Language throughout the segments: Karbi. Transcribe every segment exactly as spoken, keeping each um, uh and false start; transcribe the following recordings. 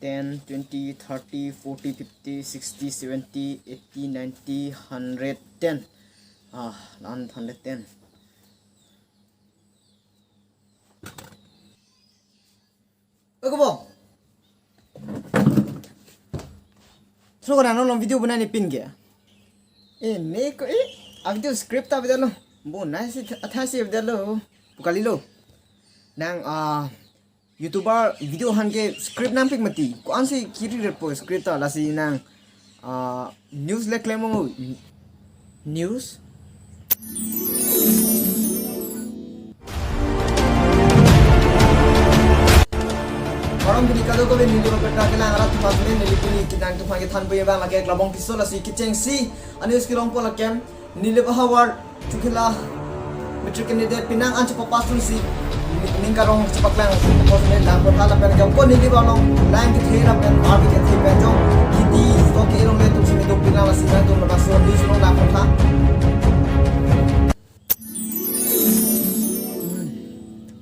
ten, twenty, thirty, forty, fifty, sixty, seventy, eighty, ninety, hundred ten. Ah, non hundred ten. Oi, kobo? Thro kana non video banai ni pin ke? Eh, ne ko, eh, a video script ta bidalo. Bo nai si tha, tha si bidalo. Pu kalilo. Nang, ah, YouTuber video aphan ke script nangpik mati. Ko-an si kiri repo script ta, lasi nang, ah, news le klem mo. News. Kardom pini kadokave neli Robert Rakelang arat tumas le neli pini kedam atum aphan kethan po abang lake Klabong Tisso, lasi kechengsi a-news kelong po lake Nilip Hawar Chokihola matric candidate penang an chepapass dunsi ning karong chepaklang pos ne lang kotha lapen ke ko Nilip along lang kethe lapen army kethe pen jong kiti to ke rong le tum simi dok penang lasi nangtum laso news along lang kotha.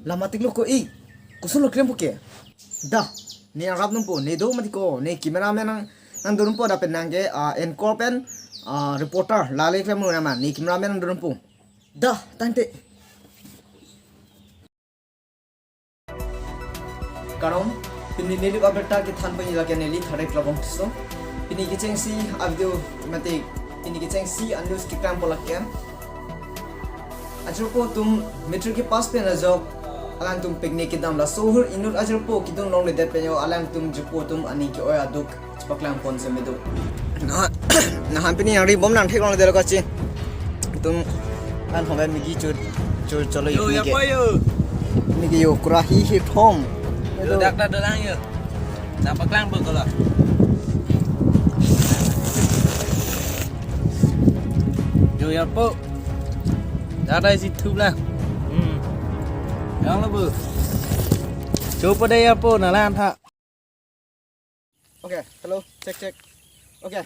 Lama tik lo ko i. Koson lo klem po ke? Da, ne arap nung po, ne do mati ko, ne cameraman nang, nangdun po da pen nang ke, ah, anchor pen, ah, reporter, lale klem lo nama, ne cameraman nangdun po. Da, tangte. Kardom, pini neli abirta kethan po lake neli Thare Klabong Tisso. Pini kechengsi a-video mate pini kechengsi a-news keklang po lake. Ajirpo atum matric kepass pen ajok alangtum picnic kedam, laso ahut inut ajirpo kedun longledet pen yo alangtum jirpo atum aning ke-oi aduk chepaklang pon seme do. Na, na han pini yang ri bom nang thek longle delo kachi. Atum kan hong Maggi chur chur cholo yo, yo, pini ya ke. Boy, yo. Pini ke yo kura hi hi thom. Yo, dak dak dolang yo. Nangpaklang po kolo. Yo, ya po. Dak dak isi thup lang. Hmm. Yang lo bu. Coba deh ya po, nalan tha. Okay, hello, check, check. Okay.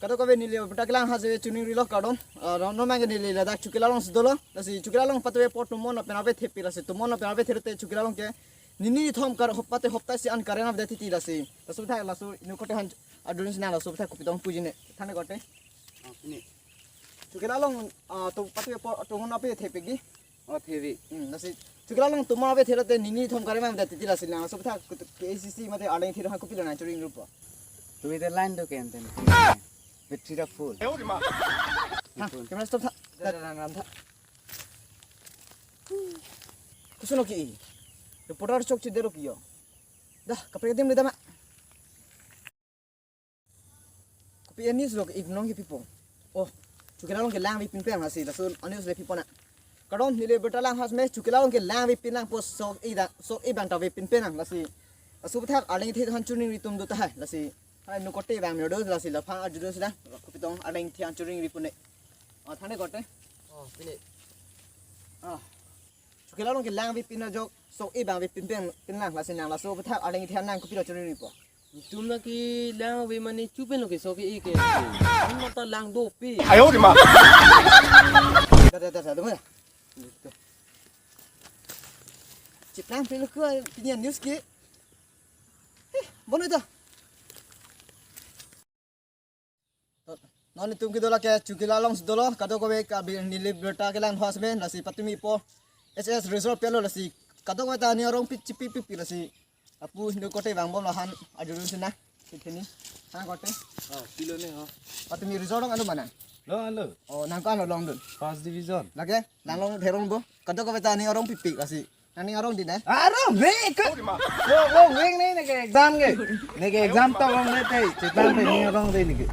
Kadokave neli abirta kelang hase chuning rilo kardom. Ah, non non mang neli ladak Chokihola along si dolo. Lasi Chokihola along patwe apor tumon lapen ave thepi lasi tumon lapen ave therte Chokihola along ke nini thom kar hop pate hopta si an karen ave titi lasi. Laso tha laso inut korte aphan adun sina laso tha kopi tong puji ne. Thane korte. Ah, ini. Chokihola along, ah, to patwe apor tumon ave thepik di. Oh, thepi. Hmm, lasi Chokihola along tumon ave thelo te nini thom karen ave titi lasi nang laso tha K A C C mate arleng thir ha kopi lo nang churing rupo. Tumi te line do ken ten. Battery ta full. Ha, camera stop tha. Da, da, da, da, da. Koson lo ke i. Reporter chokche dero ke yo. Da, kaprek adim le dama. Kopi a-news lo ke ik nong ke pipo. Oh, Chokihola along ke lang vi pinpeng lasi laso a-news le pipo na. Kardom neli abirta lang has me Chokihola along ke lang vi pinlang po sok i da sok i bang ta vi pinpeng lasi. Laso aputhak arleng the han chuning ri atum do tahai lasi. Hai inut korte bang me do lasi laphan arju do sila. Kopi tong arleng the han chuning ri pune. Ah, thane korte. Oh, pine. Ah. Chokihola along ke lang vi pin ajok sok i bang vi pinpeng pinlang lasi nang laso aputhak arleng the nang kopi lo chuning ri po. Itum lake lang ave mane chupen lo ke sok ke-e ke. An mata lang dope. Ayo di ma. Da, da, da, da, da, da. Chiplang pelo ko pini a-news ke. Eh, bono ito. Non itum kedo lake Chokihola along si dolo, kadokave ka bi neli abirta kelang hos me, lasi patumi po H S result pelo lasi, kadokave ta aning arong pi chipi pi pi lasi. Apu inut korte bang bom lahan arju do sina, sithini. Thang korte. Ah, pilo ne ho. Patumi result long anu mana? Long anu. Oh, nang ko anu longdun. First division. Lake, nang long therong bo. Kadokave ta aning arong pipik lasi. Nang ning arong di ne? Arong ne ke. Long long wing ne ne ke exam ke. Ne ke exam to long ne te. Chetan te ning arong de ne ke.